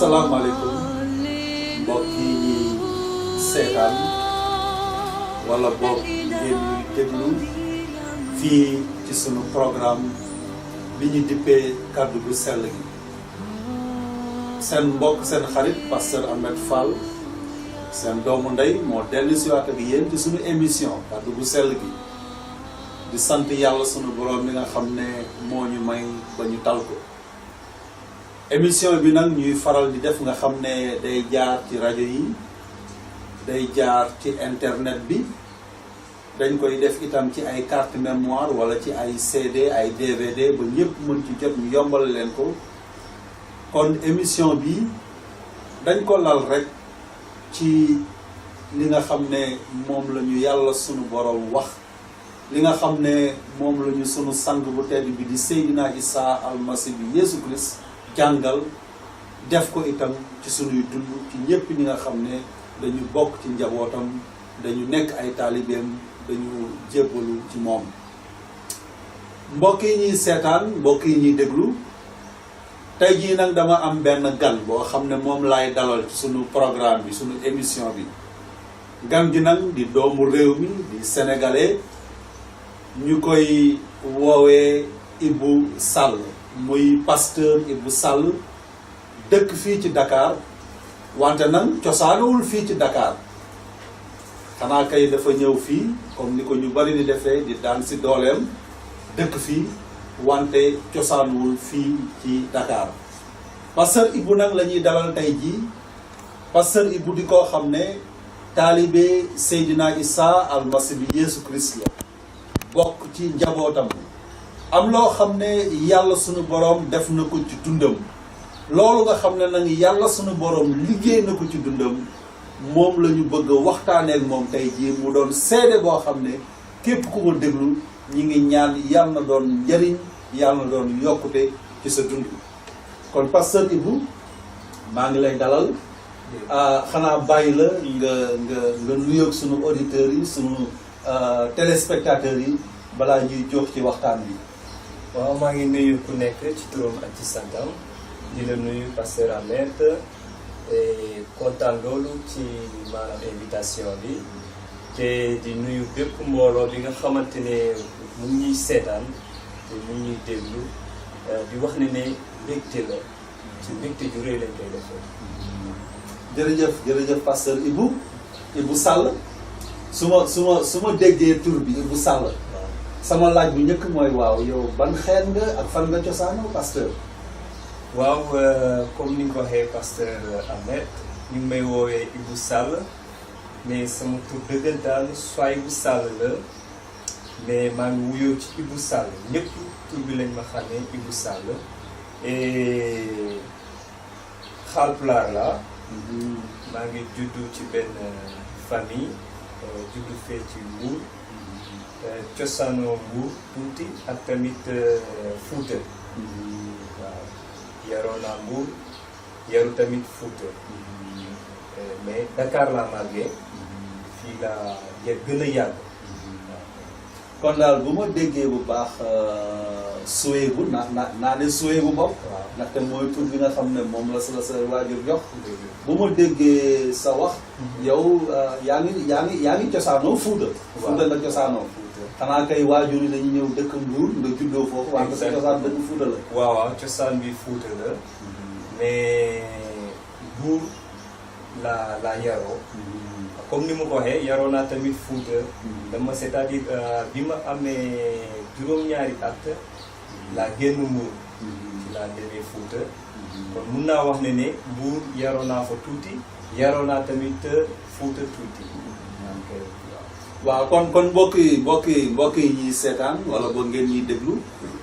asalaamaaleykum mbokk yi ñuy seetaan wala boog ngeen ñuy déglu fii ci sunu programme bi ñu dippee kaddu gu sell gi seen mbokk seen xarit pasteur Ahmed Fall seen doomu ndey moo dellu si waat ak yéen ci sunu émission kaddu gu sell gi di sant yàlla sunu borom mi nga xam ne moo ñu may ba ñu tal ko. émission bi nag ñuy faral di def nga xam ne day jaar ci rajo yi day jaar ci internet bi dañ koy def itam ci ay carte mémoire wala ci ay CD ay DVD ba ñëpp mën ci jot ñu yombal leen ko. kon émission bi dañ ko lal rek ci li nga xam ne moom la ñu yàlla sunu borom wax li nga xam ne moom la ñu sunu sang bu tedd bi di Seydina Issa almasi bi Yeesu Christ jàngal def ko itam ci sunuy dund ci ñëpp ñi nga xam ne dañu bokk ci njabootam dañu nekk ay taalibeem dañu jébbalu ci moom. mbokk yi ñuy seetaan mbokk yi ñuy déglu tey jii nag dama am benn gan boo xam ne moom laay dalal ci sunu programme bi sunu émission bi gan gi nag di doomu réew mi di sénégalais ñu koy woowee Ibou Sall muy pasteur Ibou Sall dëkk fii ci Dakar wante nag cosaanawul fii ci Dakar xanaa kay dafa ñëw fii comme ni ko ñu bari di defee di daan si dooleem dëkk fii wante cosaanawul fii ci Dakar. pasteur Ibou nag la ñuy dalal tey jii pasteur Ibou di koo xam ne taalibe Seydina Issa almasi bi Yeesu Christ la bokk ci njabootam am loo xam ne yàlla sunu borom def na ko ci dundam loolu nga xam ne nag yàlla sunu borom liggéey na ko ci dundam moom la ñu bëgg a waxtaanee ak moom tey jii mu doon seede boo xam ne képp ku ko déglu ñi ngi ñaan yàlla na doon njëriñ yàlla na doon yokkute ci sa dund. kon pasteur Ibou maa ngi lay dalal xanaa bàyyi la nga nuyoog sunu auditeurs yi sunu téléspectateurs yi balaa ñuy jox ci waxtaan bi. waaw maa ngi nuyu ku nekk ci turam ak ci santam di la nuyu pasteur Ahmed kontaan loolu ci maanaam invitation bi te di nuyu bépp mbooloo bi nga xamante ne mu ngi ñuy seetaan te mu ngi ñuy déglu di wax ne mbégte la ci mbégte ju rëy lañ koy defee. jërëjëf pasteur Ibou Sall su ma déggee tur bi Ibou Sall sama laaj bu njëkk mooy waaw yow ban xeet nga ak fan nga cosaanoo pasteur. waaw comme ni nga ko waxee pasteur Ahmed ñu ngi may woowee Ibou Sall mais sama tur dëggantaan Souaïbou Sall la mais maa ngi wuyoo ci Ibou Sall ñëpp tur bi lañ ma xamee Ibou Sall et Haalpulaar la maa ngi juddu ci benn famille juddu fee ci Mbuur cosaanoo Mbuur tuuti ak tamit Fuuta waaw yaroo naa Mbuur yaru tamit Fuuta mais Dakar laa màggee fii laa gën a yàgg. kon daal bu ma déggee bu baax Souaïbou naa ne Souaïbou bopp ndaxte mooy tur bi nga xam ne moom la sa waajur jox bu ma déggee sa wax yow yaa ngi cosaanoo Fuuta Fuuta nga cosaanoo xanaa kay waajur yi dañuy ñëw dëkk Mbuur nga juddoo foofu wante sa cosaan dëkk Fuuta la waaw cosaan bi Fuuta la mais Mbuur la yaroo comme ni ma ko waxee yaroo naa tamit Fuuta dama c'est-à-dire bi ma amee juróom-ñaari at laa génn Mbuur ci laa demee Fuuta kon mun naa wax ne Mbuur yaroo naa fa tuuti yaroo naa tamit Fuuta tuuti. waaw kon mbokk yi ñuy seetaan wala boog ngeen ñuy déglu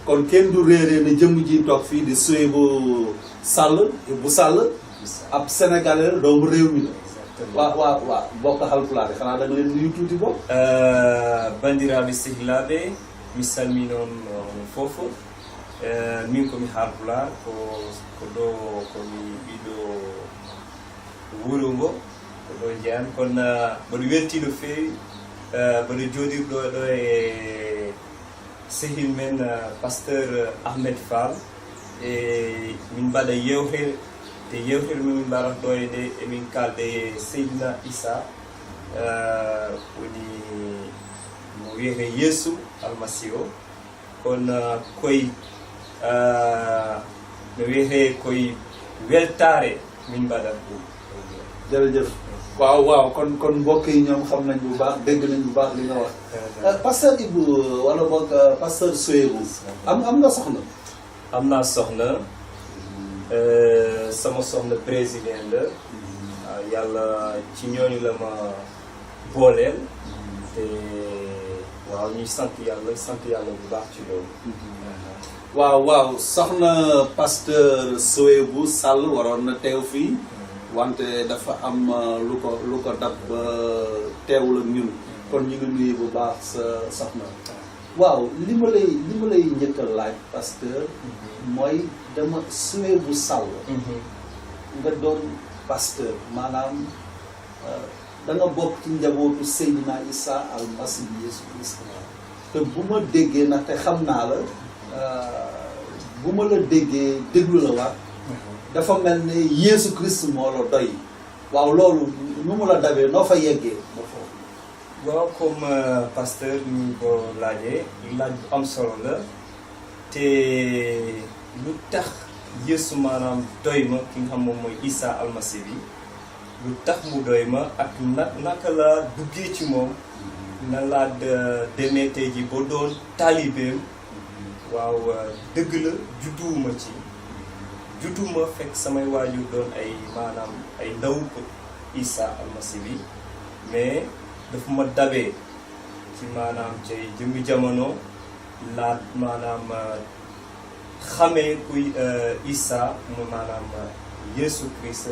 kon kenn du réeree na jëmm ji toog fii di Souaïbou Sall Ibou Sall ab sénégalais la doomu réew mi la waaw bokk Haalpulaar xanaa da nga leen nuyu tuuti boobu. bandiraɓe sehilaaɓe mi salminon fof min komi Haalpulaar ko ɗo komi ɓiɗo wuro ngo ko ɗo jeyan kono mboɗo welti no feewi mboɗo jooɗirɗo ɗo e sehil men pasteur Ahmed Fall e min mbaɗa yewtere te yewtere min mbaran ɗo e nde emin kalde Seydina Issa woni mo wiyete Yeesu almasihu kono koye no wiyete koye weltare min mbaɗat ɗum. jërëjëf waaw kon mbokk yi ñoom xam nañ bu baax dégg nañ bu baax li nga wax. pasteur Ibou wala boog pasteur Souhaibou am nga soxna. am naa soxna sama soxna brésilien la yàlla ci ñooñu la ma booleel te waaw ñuy sant yàlla bu baax ci loolu. waaw soxna pasteur Souhaibou Sall waroon na teew fii wante dafa am lu ko dab ba teewul ak ñun kon ñu ngi nuyu bu baax sa soxna. waaw li ma lay njëkk a laaj pasteur mooy dama Souhaibou Sall nga doon pasteur maanaam da nga bokk ci njabootu Seydina Issa almasi bi Yeesu Christ te bu ma déggee nag te xam naa la bu ma la déggee déglu la waat dafa mel ne Yeesu Christ moo la doy waaw loolu nu mu la dabee noo fa yeggee ba foofu. waaw comme pasteur ñu ko laajee laaj bu am solo la te lu tax Yeesu maanaam doy ma ki nga xam moom mooy Issa almasi bi lu tax mu doy ma ak naka la duggee ci moom na laa demee tey ji ba doon taalibeem waaw dëgg la judduwuma fekk samay waajur doon ay maanaam ay ndaw ko Issa almasi bi mais dafa ma dabee ci maanaam ci jëmmi jamono laa maanaam xamee kuy Issa mu maanaam Yeesu Christ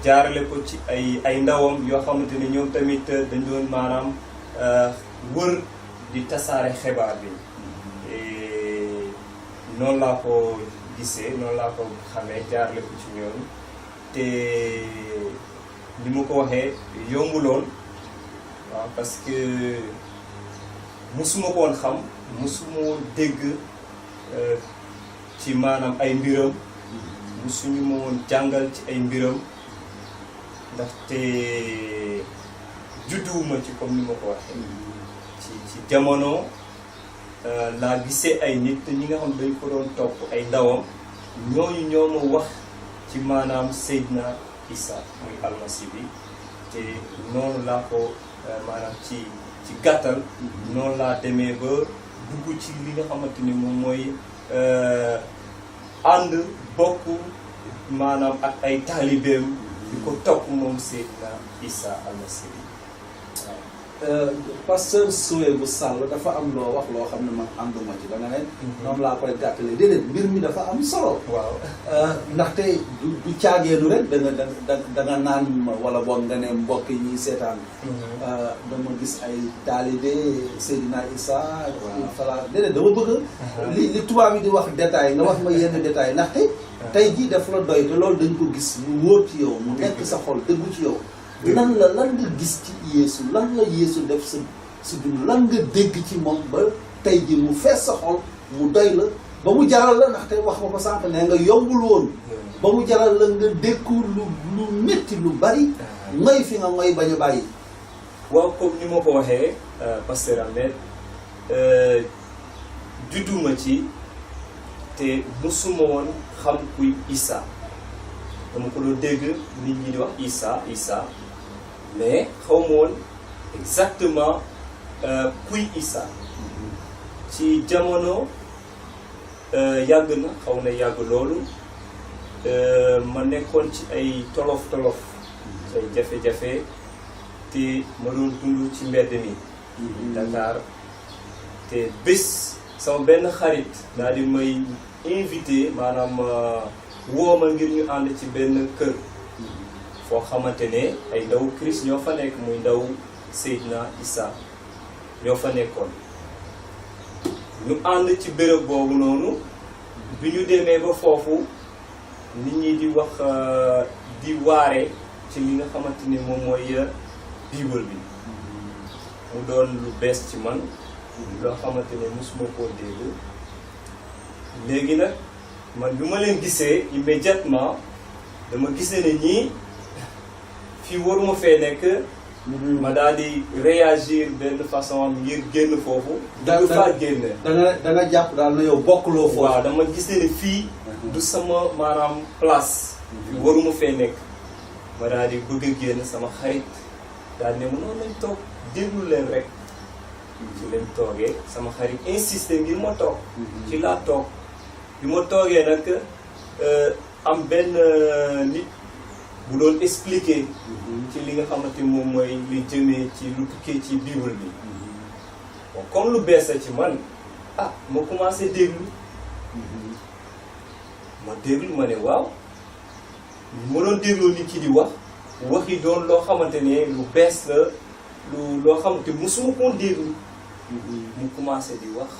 jaarale ko ci ay ndawam yoo xamante ne ñoom tamit dañ doon maanaam wër di tasaare xibaar bi noonu laa ko gisee noonu laa ko xamee jaarale ko ci ñoom te ni mu ko waxee yombuloon waaw parce que musuma ko woon xam musuma woon dégg ci maanaam ay mbiram musuñu ma woon jàngal ci ay mbiram ndaxte judduwuma ci comme ni ma ko waxee ci jamono laa gisee ay nit ñi nga xam dañ ko doon topp ay ndawam ñooñu ñoo ma wax ci maanaam Seydina Issa muy almasi bi te noonu laa ko maanaam ci gàttal noonu laa demee ba dugg ci li nga xamante ni moom mooy ànd bokk maanaam ak ay taalibeem di ko topp moom Seydina Issa almasi bi waaw. pasteur Souhaibou Sall dafa am loo wax loo xam ne man ànduma ci da nga ne noonu laa koy gàttalee déedéet mbir mi dafa am solo. waaw ndaxte du caageenu rek da nga naan wala boog nga ne mbokk yi ñuy seetaan dama gis ay taalibe Seydina Issa fala déedéet dama bëgg li tubaab yi di wax détail nga wax ma yenn détail ndaxte tey jii daf la doy te loolu dañ ko gis mu wóor ci yow mu nekk sa xol dëggu ci yow lan nga gis ci Yeesu lan la Yeesu def sa dund lan nga dégg ci moom ba tey ji mu fees sa xol mu doy la ba mu jaral la ndaxte wax nga ko sànq ne nga yombul woon ba mu jaral la nga dékku lu métti lu bari ngoy fi nga ngoy bañ a bàyyi. waaw comme ni ma ko waxee pasteur Ahmed judduma ci te musuma woon xam kuy Issa dama ko doon dégg nit ñi di wax Issa mais xaw ma woon exactement kuy Issa ci jamono yàgg na xaw na yàgg loolu ma nekkoon ci ay tolof ci ay jafe-jafe te ma doon dund ci mbedd mi Dakar te bés sama benn xarit daal di may invité maanaam woo ma ngir ñu ànd ci benn kër foo xamante ne ay ndaw Christ ñoo fa nekk muy ndaw Seydina Issa ñoo fa nekkoon ñu ànd ci béréb boobu noonu bi ñu demee ba foofu nit ñi di wax di waare ci li nga xamante ni moom mooy Bible bi mu doon lu bees ci man loo xamante ne mosuma koo dégg léegi nag man bi ma leen gisee immédiatement dama gis ne ñii fii waruma fee nekk. ma daal di réagir benn façon ngir génn foofu. da nga jàpp daal na yow bokkuloo foofu. waaw dama gis ne fii. du sama maanaam place. fii waruma fee nekk. ma daal di bëgg a génn sama xarit daal ne ma noonu lañ toog déglu leen rek. ci leen toogee sama xarit insisté ngir ma toog. ci laa toog bi ma toogee nag am benn nit. bu doon expliquer ci li nga xamante moom mooy li jëmee ci lu tukkee ci bible bi bon comme lu bees ci man ma commencé déglu ma déglu ma ne waaw ma doon dégloo nit ki di wax yi doon loo xamante ne lu bees la loo xamante musuma koo déglu mu commencé di wax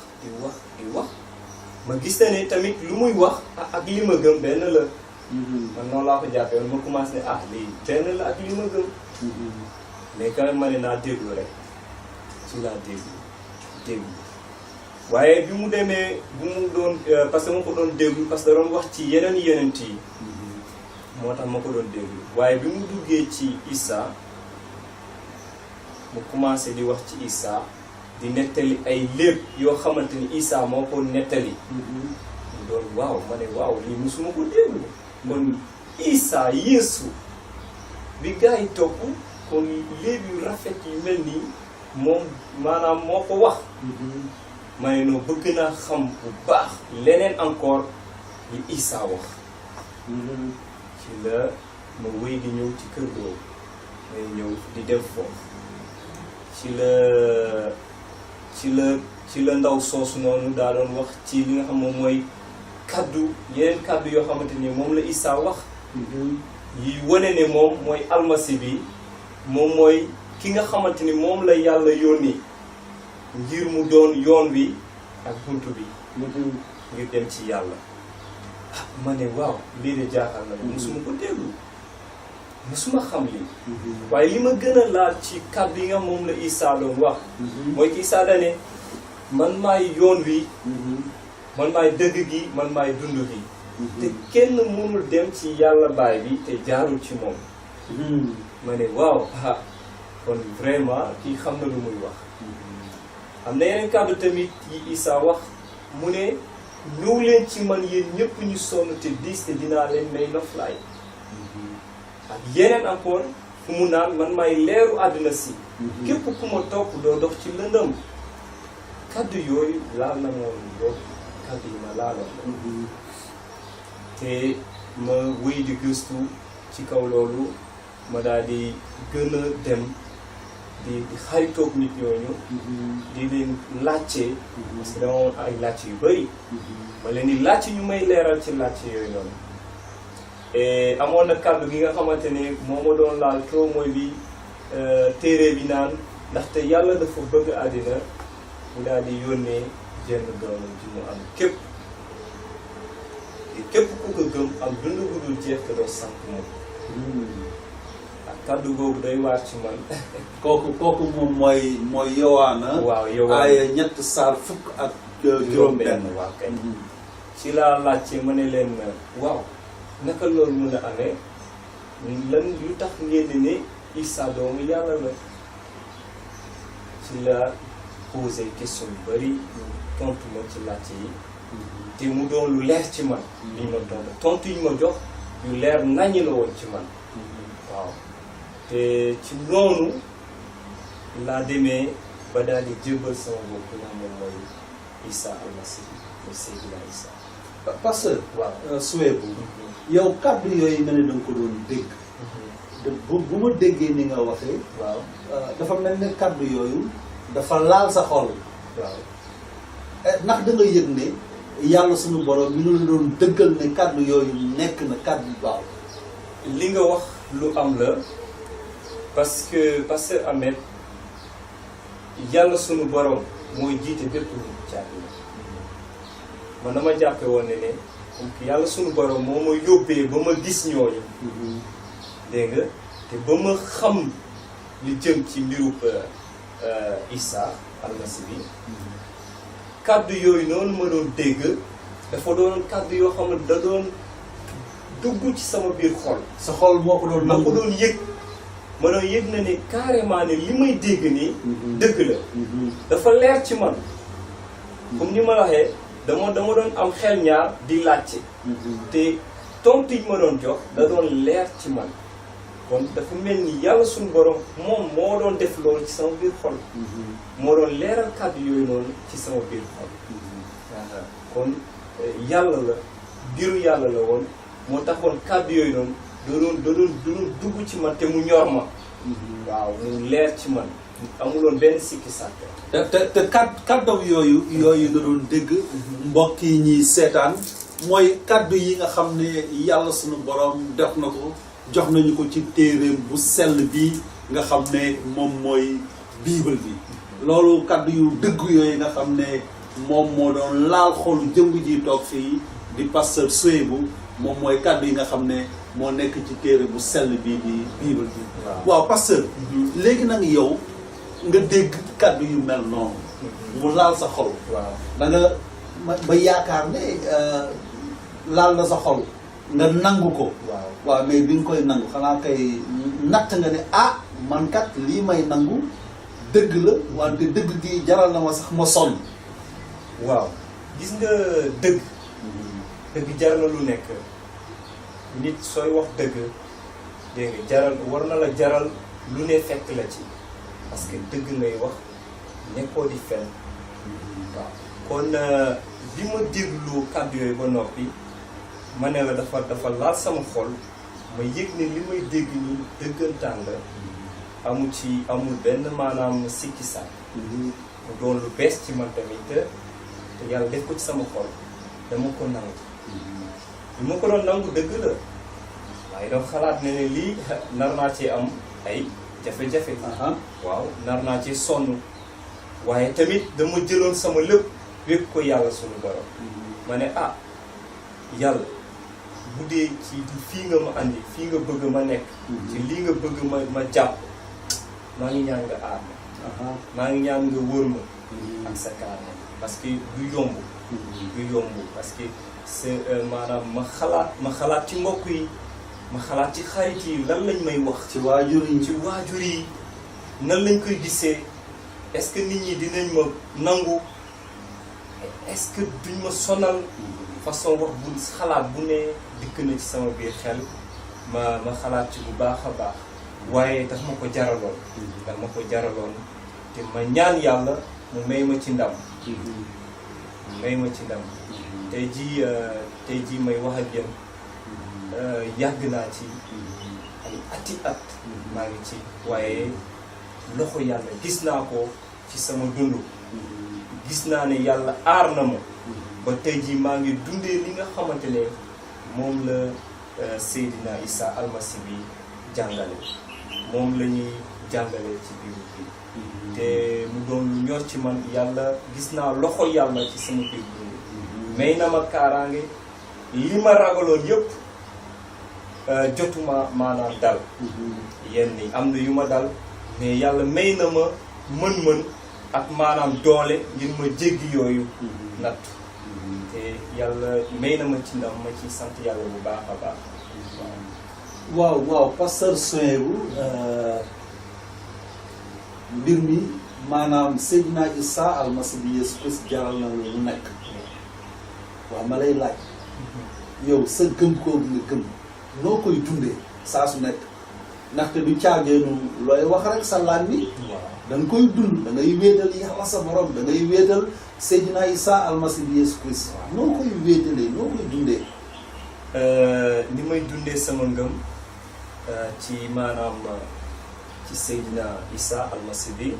ma gis na ne tamit lu muy wax ak li ma gëm benn la man noonu laa ko jàppee woon ma commencé ne lii benn la ak li ma gëm. mais quand même ma ne naa déglu rek ci laa déglu waaye bi mu demee bu mu doon parce que ma ko doon déglu parce que da doon wax ci yeneen yi moo tax ma ko doon déglu waaye bi mu duggee ci Issa mu commencé di wax ci Issa di nettali ay léeb yoo xamante ni Issa moo ko nettali. mu doon waaw ma ne waaw lii musuma ko déglu. kon Issa Yeesu bi gars yi topp kon léeb yu rafet yu mel nii moom maanaam moo ko wax. ma ne noo bëgg naa xam bu baax leneen encore li Issa wax. ci la ma wéy di ñëw ci kër googu may ñëw di dem foofu ci la ndaw soosu noonu daa doon wax ci li nga xam moom mooy yeneen kaddu yoo xamante ni moom la Issa wax. yi wane ne moom mooy almasi bi moom mooy ki nga xamante ni moom la yàlla yónni ngir mu doon yoon wi ak buntu bi. ngir dem ci yàlla. ma ne waaw lii de jaaxal na ma musuma ko déglu musuma xam lii. waaye li ma gën a laal ci kaddu yi nga moom la Issa doon wax. mooy ki Issa dane man maay yoon wi. man maay dëgg gi man maay dund gi. te kenn mënul dem ci yàlla baay bi te jaarul ci moom. ma ne waaw kon vraiment kii xam na lu muy wax. am na yeneen kàddu tamit yi Issa wax mu ne ñëw leen ci man yéen ñëpp ñu sonn te diis te dinaa leen may noflaay. ak yeneen encore fu mu naan man maay leeru àddina si. képp ku ma topp doo dox ci lëndëm. kàddu yooyu laal na moom loolu. kaddu yi ma laaloon te ma wéy di gëstu ci kaw loolu ma daal di gën a dem di xaritoog nit ñooñu di leen laajte parce que dama woon ay laajte yu bëri ma leen di laajte ñu may leeral ci laajte yooyu noonu et amoon na kaddu gi nga xamante ne moo ma doon laal trop mooy bi téere bi naan ndaxte yàlla dafa bëgg àddina mu daal di yónnee jenn doomam ji mu am képp ku ko gëm am dund gu dul jeex te doo sànq moom ak kaddu googu day waar ci man. kooku moom mooy Yowaana. waaw Yowaana aaya 3 saar fukk ak juróom-benn. waaw kay ci laa laajte ma ne leen waaw naka loolu mën a amee lan lu tax ngeen di ne Issa doomu yàlla la ci la posé question yu bëri tontu ma ci laajte yi te mu doon lu leer ci man li ñu ma tontu yi ma jox yu leer naññ la woon ci man waaw te ci noonu laa demee ba daal di jébbal sama bopp nga xam ne mooy Issa Almasi mooy Seydina Issa. Pasteur waaw Souhaibou yow kàddu yooyu nga ne da nga ko doon dégg bu ma déggee ni nga waxee waaw dafa mel ne kàddu yooyu dafa laal sa xol. waaw ndax da nga yëg ne yàlla suñu borom mi ngi doon dëggal ne kàddu yooyu nekk na kàddu yu baax. li nga wax lu am la parce que Pasteur Ahmed yàlla suñu borom mooy jiite bépp nit ci àddina man dama jàppe woon ne comme que yàlla suñu borom moo ma yóbbee ba ma gis ñooñu. dégg nga te ba ma xam li jëm ci mbirub Issa Almasi bi kaddu yooyu noonu ma doon dégg dafa doon kaddu yoo xam ne dugg ci sama biir xol. sa xol moo ko doon ma nangu. ko doon yëg. ma doon yëg na ne carrément ne li may dégg nii. dëgg la. dafa leer ci man. comme ni ma la waxee dama doon am xel ñaar di laajte. te tontu yi ma doon jox da doon leer ci man. kon dafa mel ni yàlla suñu borom moom moo doon def loolu ci sama biir xol. moo doon leeral kàddu yooyu noonu ci sama biir xol. kon yàlla la biiru yàlla la woon moo taxoon kàddu yooyu noonu da doon dugg ci man te mu ñor ma. waaw mu leer ci man amuloon benn sikki sàkk. te kàddu yooyu nga doon dégg. mbokk yi ñuy seetaan mooy kàddu yi nga xam ne yàlla suñu borom def na ko. jox nañu ko ci téeréem bu sell bi nga xam ne moom mooy bible bi loolu kaddu yu dëgg yooyu nga xam ne moom moo doon laal xolu jëmb ji toog fii di pasteur Souhaibou moom mooy kaddu yi nga xam ne moo nekk ci téere bu sell bi di bible bi. waaw pasteur. léegi nag yow nga dégg kaddu yu mel noonu. mu laal sa xol. waaw da nga ba yaakaar ne laal na sa xol. nga nangu ko. waaw mais bi nga koy nangu xanaa kay natt nga ne man kat lii may nangu dëgg la wante dëgg gi jaral na ma sax ma sonn. waaw gis nga dëgg. dëgg jar na lu nekk nit sooy wax dëgg dégg nga jaral war na la jaral lu ne fekk la ci parce que dëgg ngay wax nekkoo di fen. waaw kon bi ma déglu kàddu yooyu ba noppi. ma ne la dafa laal sama xol ma yëg ne li may dégg nii dëggantaan la amul benn maanaam sikki sàkk. mu doon lu bees ci man tamit te yàlla def ko ci sama xol dama ko nangu. li ma ko doon nangu dëgg la waaye dafa xalaat ne lii nar naa cee am ay jafe-jafe. waaw nar naa cee sonn waaye tamit dama jëloon sama lépp wékk ko yàlla suñu borom. ma ne yàlla bu dee ci fii nga ma andi fii nga bëgg ma nekk. ci lii nga bëgg ma jàpp maa ngi ñaan nga aar ma. maa ngi ñaan nga wóor ma. ak sa kaaraange parce que du yomb. du yomb parce que c'est maanaam ma xalaat ci mbokk yi ma xalaat ci xarit yi lan lañ may wax. ci waajur yi nan lañ koy gisee est-ce que nit ñi dinañ ma nangu est-ce que duñ ma sonal. façon wax bu xalaat bu ne dikk na ci sama biir xel ma xalaat ci bu baax a baax waaye daf ma ko jaraloon te ma ñaan yàlla mu may ma ci ndam. tey jii may wax ak yéen yàgg naa ci ay at maa ngi ci waaye loxo yàlla gis naa ko ci sama dund. gis naa ne yàlla aar na ma. ba tey jii maa ngi dundee li nga xamante ne moom la Seydina Issa almasi bi jàngale moom la ñuy jàngale ci biir bi te mu doon lu ñor ci man yàlla gis naa loxo yàlla ci sama biir dund may na ma kaaraange li ma ragaloon yëpp jotuma maanaam dal yenn yi am na yu ma dal mais yàlla may na ma mën-mën ak maanaam doole ngir ma jéggi yooyu natt te yàlla may na ma ci ndam ma ci sant yàlla bu baax a baax. waaw pasteur Souhaibou mbir mi maanaam Seydina Issa almasi bi Yeesu Christ jaral na lu nekk. waaw ma lay laaj. yow sa gëm koogu nga gëm noo koy dundee saa su nekk ndaxte du caageenu looy wax rek sa làmmiñ da nga koy dund da ngay wéetal yàlla sa borom da ngay wéetal Seydina Issa almasi bi Yeesu Christ noo koy wéetalee noo koy dundee. ni may dundee sama ngëm ci maanaam ci Seydina Issa almasi bi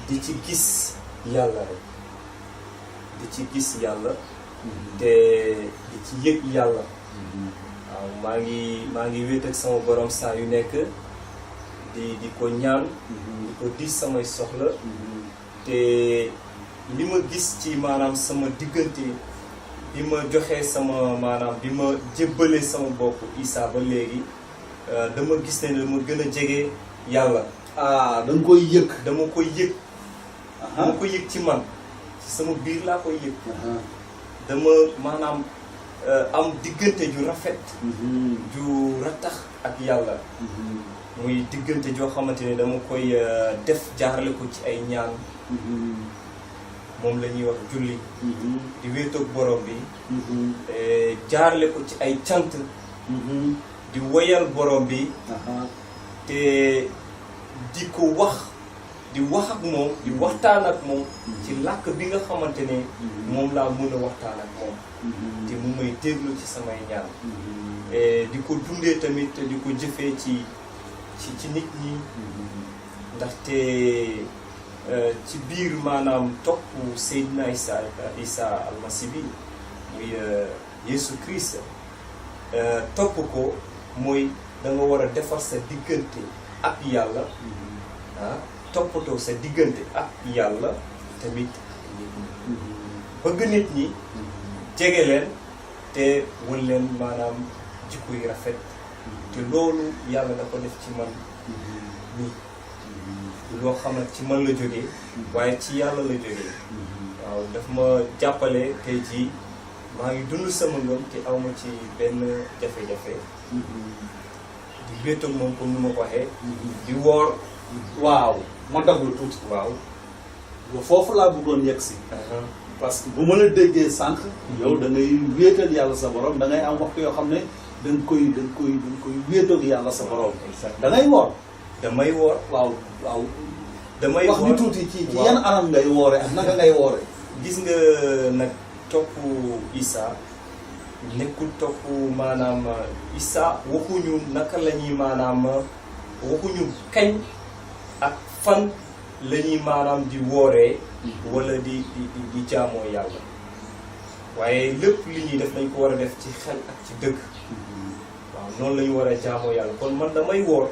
di ci gis yàlla rek di ci gis yàlla te di ci yëg yàlla waaw maa ngi wéet ak sama borom saa yu nekk di ko ñaan di ko dis samay soxla te li ma gis ci maanaam sama diggante bi ma joxee sama maanaam bi ma jébbalee sama bopp Issa ba léegi dama gis ne dama gën a jege yàlla. da nga koy yëg. dama koy yëg. dama koy yëg ci man ci sama biir laa koy yëg. dama maanaam am diggante ju rafet ju rattax ak yàlla muy diggante joo xamante ne dama koy def jaarale ko ci ay ñaan moom la ñuy wax julli di wéetoog borom bi jaarale ko ci ay cant di woyal borom bi te di ko wax ak moom di waxtaan ak moom ci làkk bi nga xamante ne moom laa mën a waxtaan ak moom te mu may déglu ci samay ñaan di ko dundee tamit di ko jëfee ci nit ñi ndaxte ci biir maanaam topp Seydina Isa almasi bi muy Yesu Christ topp ko mooy da nga war a defar sa diggante ak yàlla toppatoo sa diggante ak yàlla tamit bëgg nit ñi jege leen te won leen maanaam jikko yu rafet te loolu yàlla da ko def ci man nii loo xamante ci man la jógee waaye ci yàlla la jógee waaw daf ma jàppale tey jii maa ngi dund sama ngëm te awma ci benn jafe-jafe di wéetoog moom comme ni ma ko waxee di woor waaw ma daglu tuuti waaw foofu laa bëggoon yegg si parce que bu ma la déggee sànq yow da ngay wéetal yàlla sa borom da ngay am waxtu yoo xam ne da nga koy wéetal yàlla sa borom da ngay woor damay woor waaw damay wax ñu tuuti ci yan anam ngay woore ak naka ngay woore gis nga nag topp Isa nekkul topp maanaam Isa waxuñu naka la ñuy maanaam waxuñu kañ ak fan la ñuy maanaam di wooree wala di jaamoo yàlla waaye lépp li ñuy def nañ ko war a def ci xel ak ci dëgg waaw noonu la ñu war a jaamoo yàlla kon man damay woor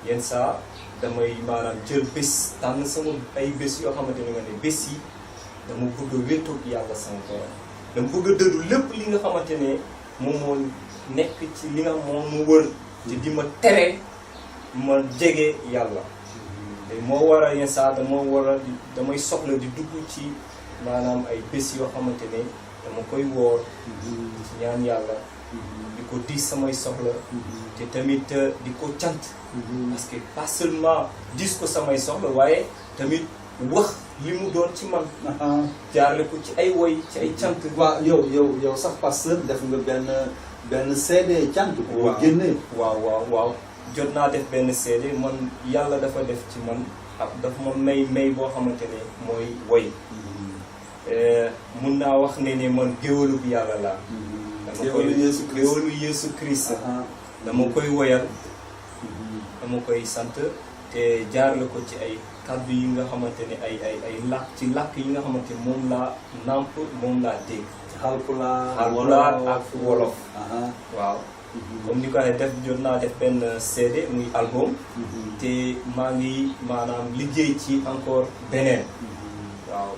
yenn saa damay maanaam jël bés tànn sama ay bés yoo xamante ne nga ne bés yi dama bëgg a wéetoog yàlla sama borom dama bëgg a dëddu lépp li nga xamante ne moom moo nekk ci li nga moom mu wër te di ma tere ma jege yàlla te moo war a yenn saa damay soxla di dugg ci maanaam ay bés yoo xamante ne dama koy woor ci ñaan yàlla di ko diis samay soxla te tamit di ko cant parce que pas seulement diis ko samay soxla waaye tamit wax li mu doon ci man jaarle ko ci ay woy ci ay cant waaw yow sax pasteur def nga benn CD cant ko génnee waaw jot naa def benn CD man yàlla dafa def ci man ak dafa ma may boo xamante ne mooy woy mun naa wax ne man géwalu bi yàlla laa géwalu Yesu Christ dama koy woyal dama koy sant te jaarle ko ci ay kàddu yi nga xamante ne ay làkk ci làkk yi nga xamante ne moom laa nàmp moom laa dégg Haalpulaar ak wolof waaw comme ni ko waxee jot naa def benn CD muy album te maa ngi maanaam liggéey ci encore beneen waaw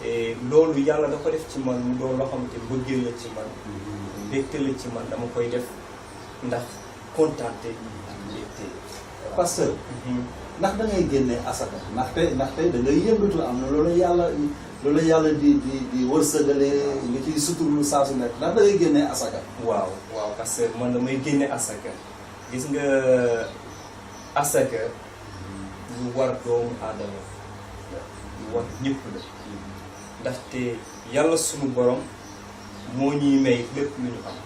te loolu yàlla da ko def ci man mu doon loo xamante bëggee la ci man mbégte la ci man dama koy def ndax kontaante ak mbégte pasteur ndax da ngay génne asaka ndaxte da ngay yëngatu am na loolu yàlla di wërsëgale nga ciy suturlu saa su nekk ndax da ngay génne asaka waaw parce que man damay génne asaka gis nga asaka lu war doomu aadama lu war ñëpp la ndaxte yàlla sunu borom moo ñuy may lépp lu ñu am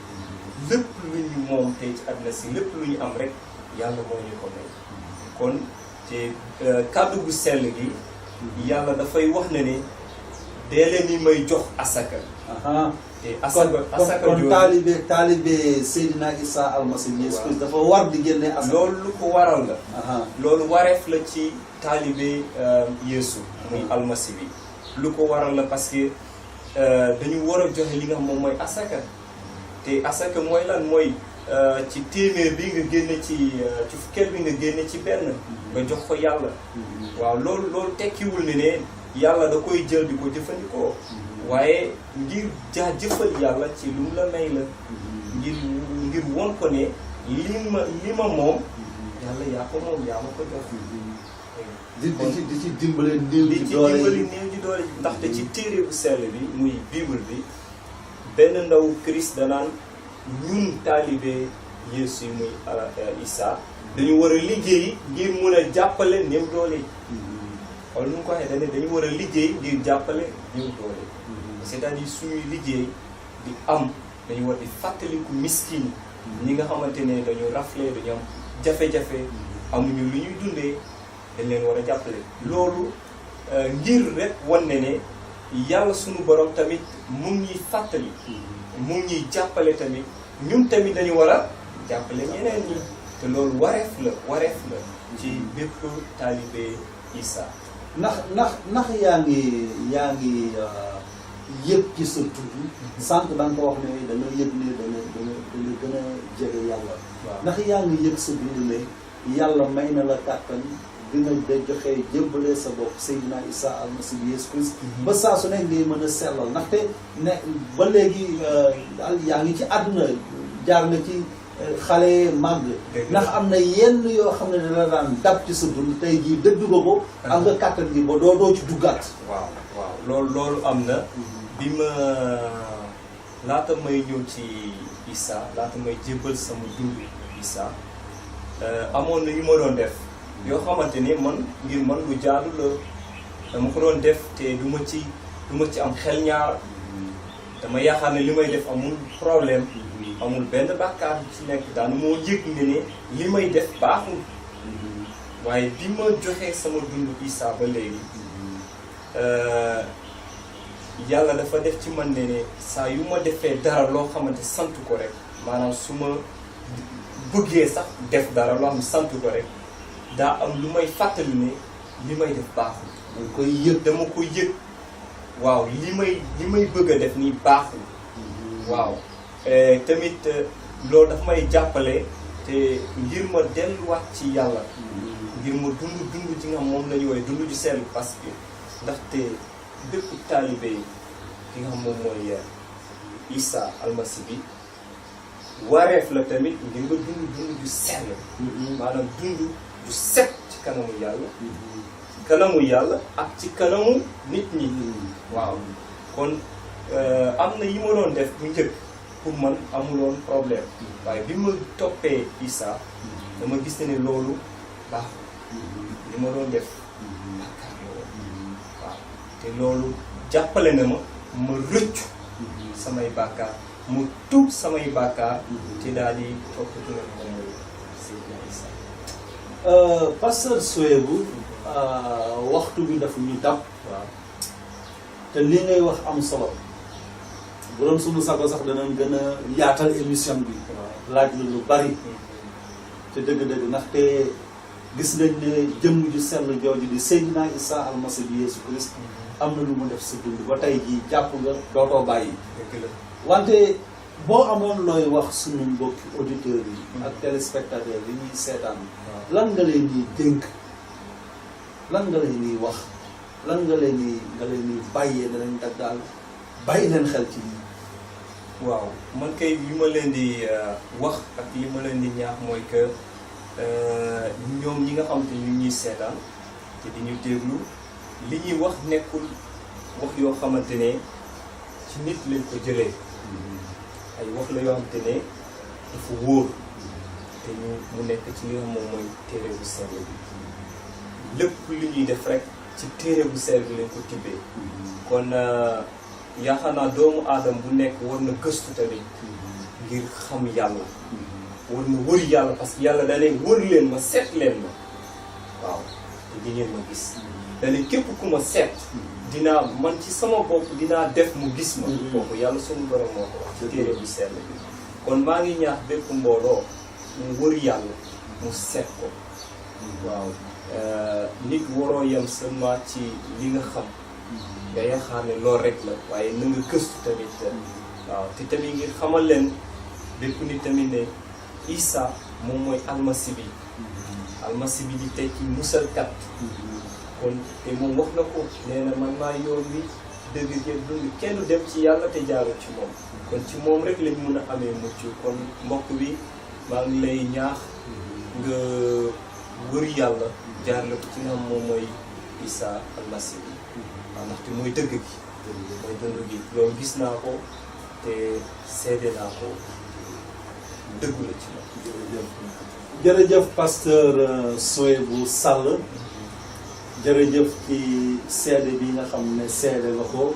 lépp lu ñu moom tey ci àdduna si lépp lu ñu am rek yàlla moo ñu ko may kon te kàddu gu sell gi yàlla dafay wax na ne dee leen ni may jox asaka te asaka kon taalibe Seydina Isa almasi bi Yesu Christ dafa war di génne asaka loolu lu ko waral la loolu wareef la ci taalibe Yesu muy almasi bi lu ko waral la parce que dañu war a joxe li nga xam moom mooy asaka te asaka mooy lan mooy ci téeméer bi nga génne ci fukkeel bi nga génne ci benn nga jox ko yàlla waaw loolu tekkiwul ne yàlla da koy jël di ko jëfandikoo waaye ngir jaajëfal yàlla ci lu mu la may la ngir won ko ne li ma moom yàlla yaa ko moom yaa ma ko jox di ci dimbale néew ji doole ndaxte ci téere bu sell bi muy bible bi benn ndaw Christ danaan ñun taalibe Yeesu yi muy Issa dañu war a liggéey ngir mun a jàppale néew doole yi. wala nu mu ko waxee dañu war a liggéey ngir jàppale néew doole yi. c'est-à-dire suñuy liggéey di am dañu war di fàttaliku miskin ñi nga xamante ne dañu rafle dañu am jafe-jafe amuñu lu ñuy dundee dañ leen war a jàppale. loolu ngir rek wan ne yàlla suñu borom tamit mu ngi fàttali mu ngi jàppale tamit ñun tamit dañu war a jàppale ñeneen ñi te loolu wareef la ci bépp taalibe Issa. ndax yaa ngi yëg ci sa tudd sànq da nga ko wax ne dana yëg ne dana gën a jege yàlla. ndax yaa ngi yëg sa dund ne yàlla may na la kàttan bi nga da joxee jébbalee sa bopp Seydina Issa Almasi bi Yeesu Christ ba saa su ne ngay mën a sellal ndaxte ne ba léegi daal yaa ngi ci àdduna jaar nga ci xale màgg ndax am na yenn yoo xam ne dana daan dab ci sa dund tey jii dëddu nga ko am nga kàttan gi ba doo ci duggaat. waaw loolu am na bi ma laata may ñëw ci Issa laata may jébbal sama dund Issa amoon na yu ma doon def yoo xamante ni ngir man lu jaadu la dama ko doon def te du ma ci am xel ñaar dama yaakaar ne li may def amul problème amul benn bàkkaar ci nekk daanu moo yëg ne li may def baaxul waaye bi ma joxee sama dund Issa ba léegi yàlla dafa def ci man ne saa yu ma defee dara loo xamante sant ko rek maanaam su ma bëggee sax def dara loo xam ne sant ko rek daa am lu may fàttali ne li may def baaxul. dama koy yëg waaw li may bëgg a def nii baaxul. waaw tamit loolu dafa may jàppale te ngir ma delluwaat ci yàlla. ngir ma dund ci nga xam moom la ñu woowee dund ju sell parce que ndaxte bépp taalibe yi ki nga xam moom mooy Issa Almasi bi wareef la tamit ngir nga dund ju sell. maanaam dund ju set ci kanamu yàlla. ci kanamu yàlla ak ci kanamu nit ñi. waaw kon am na yi ma doon def bu njëkk pour man amuloon problème waaye bi ma toppee Issa dama gis ne loolu baaxul li ma doon def bàkkaar la woon waaw te loolu jàppale na ma rëccu samay bàkkaar mu tuub samay bàkkaar te daal di topp dina moom mooy Seydina Issa. Pasteur Souhaibou waxtu bi daf ñu dab. waaw te li ngay wax am solo bu doon sunu sago sax danañ gën a yaatal émission bi. laaj la lu bari. te dëgg-dëgg ndaxte gis nañ ne jëmm ju sell jooju di Seydina Issa Almasi bi Yeesu Christ am na lu mu def sa dund ba tey jii jàpp nga dootoo bàyyi. wante boo amoon looy wax sunu mbokki auditeurs yi. ak téléspectateurs yi ñuy seetaan. lan nga leen di dénk lan nga leen di wax lan nga leen di bàyyee danañ dag daal bàyyi leen xel ci lii. waaw man kay li ma leen di wax ak li ma leen di ñaax mooy que ñoom ñi nga xam te ñu ñuy seetaan te di ñu déglu li ñuy wax nekkul wax yoo xamante ne ci nit lañ ko jëlee ay wax la yoo xamante ne dafa wóor te mu nekk ci li nga xam moom mooy téere bu sell bi lépp li ñuy def rek ci téere bu sell bi lañ ko tibbee kon yaakaar naa doomu aadama bu nekk war na gëstu tamit ngir xam yàlla war na wër yàlla parce que yàlla da leen wër leen ma seet leen ma waaw te di ngeen ma gis da leen képp ku ma seet dinaa man ci sama bopp dinaa def mu gis ma kooku yàlla suñu borom moo ko wax ci téere bu sell bi kon maa ngi ñaax bépp mbooloo mu wër yàlla mu seet ko waaw nit waroo yem seulement ci li nga xam nga yaakaar ne loolu rek la waaye na nga gëstu tamit waaw te tamit ngir xamal leen bépp nit tamit ne Issa moom mooy almasi bi di tekki musalkat kon te moom wax na ko nee na man maa yoon wi dëgg jël dund kenn dem ci yàlla te jaaru ci moom kon ci moom rek lañ mun a amee mucc kon mbokk bi maa ngi lay ñaax nga wër yàlla jaar la ko ci nga xam moom mooy Issa Almasi bi waaw ndaxte mooy dëgg gi mooy dund gi loolu gis naa ko te seede naa ko dëggu la ci man. jërëjëf pasteur Souhaibou Sall jërëjëf ci seede bi nga xam ne seede nga ko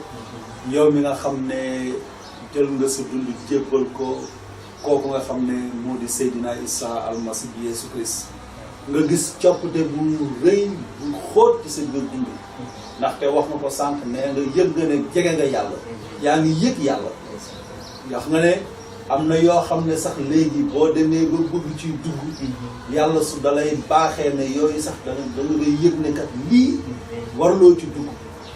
yow mi nga xam ne jël nga sa dund jébbal ko kooku nga xam ne moo di Seydina Issa almasi bi Yeesu Christ nga gis coppite bu rëy bu xóot ci sa biir dund ndaxte wax nga ko sànq ne nga yëg nga ne jege nga yàlla yaa ngi yëg yàlla wax nga ne am na yoo xam ne sax léegi boo demee ba bëgg ciy dugg yàlla su dalay baaxee ne yooyu sax da nga yëg ne kat lii warloo ci dugg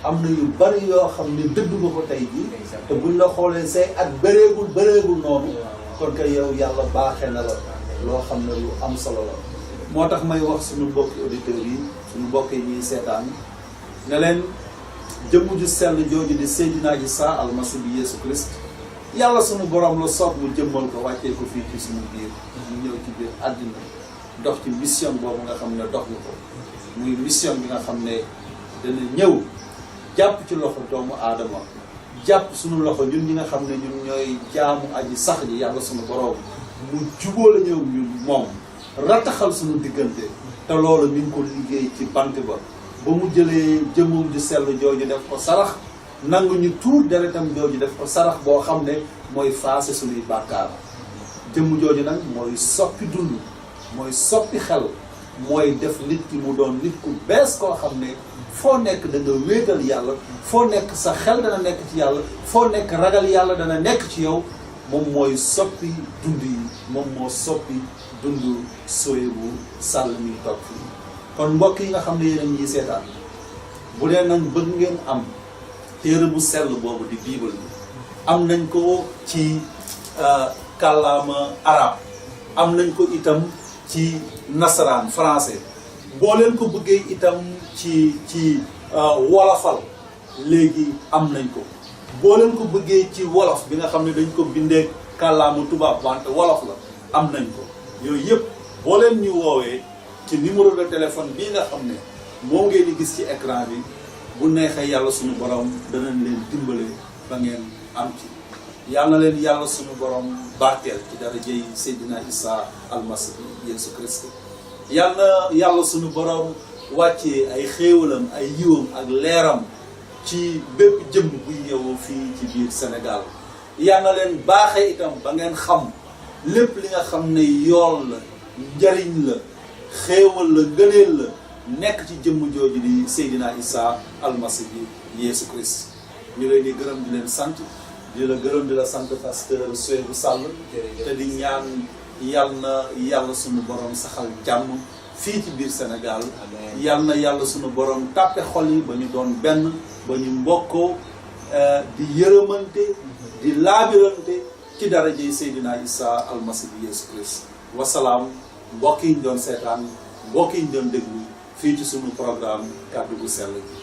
am na yu bari yoo xam ne dëdd nga ko tey jii te buñ la xoolee say at bëreegul noonu kon que yow yàlla baaxee na la loo xam ne lu am solo la moo tax may wax suñu mbokki auditeurs yi suñu mbokk yi ñuy seetaan ne leen jëmm ju sell jooju di Seydina Issa almasi bi Yeesu Christ yàlla suñu borom la soob mu jëmmal ko wàccee ko fii ci suñu biir mu ñëw ci biir àddina dox ci mission boobu nga xam ne dox nga ko muy mission bi nga xam ne dana ñëw jàpp ci loxo doomu aadama jàpp suñu loxo ñun ñi nga xam ne ñun ñooy jaamu aji sax ji yàlla suñu borom mu jubóo la ñëw ñun moom rataxal suñu diggante te loolu mi ngi ko liggéey ci bant ba mu jëlee jëmmum ju sell jooju def ko sarax nangu ñu tuur deretam jooju def ko sarax boo xam ne mooy faase suñuy bàkkaar jëmm jooju nag mooy soppi dund mooy soppi xel mooy def nit ki mu doon nit ku bees koo xam ne foo nekk da nga wéetal yàlla foo nekk sa xel dana nekk ci yàlla foo nekk ragal yàlla dana nekk ci yow moom mooy soppi dund yi moom moo soppi dund Souhaibou Sall mi toog fii kon mbokk yi nga xam ne yéen a ngi seetaan bu dee nag bëgg ngeen am téere bu sell boobu di bible bi am nañ ko ci kàllaama arab am nañ ko itam ci nasaraan français boo leen ko bëggee itam ci wolofal léegi am nañ ko boo leen ko bëggee ci wolof bi nga xam ne dañ ko bindee kàllaama tubaab wante wolof la am nañ ko yooyu yëpp boo leen ñu woowee ci numéro de téléphone bii nga xam ne moo ngeen di gis ci écran bi bu neexee yàlla suñu borom danañ leen dimbale ba ngeen am ci yàlla na leen yàlla suñu borom barkeel ci darajey Seydina Issa almasi bi Yeesu Christ yàlla na yàlla suñu borom wàccee ay xéewalam ay yiwam ak leeram ci bépp jëmm buy ñëw fii ci biir Sénégal yàlla na leen baaxee itam ba ngeen xam lépp li nga xam ne yool la njariñ la xéewal la ngëneel la nekk ci jëmm jooju di Seydina Issa almasi bi Yeesu Christ ñu leen di gërëm di leen sant di la gërëm di la sant pasteur Souhaibou Sall te di ñaan yàlla suñu borom saxal jàmm fii ci biir Sénégal yal na yàlla suñu borom tàppe xol yi ba ñu doon benn ba ñu mbokkoo di yërëmante di laabirante ci darajey Seydina Issa almasi bi Yeesu Christ wasalaam mbokk yi ñu doon seetaan mbokk yi ñu doon déglu fii ci suñu programme kàddu gu sell gi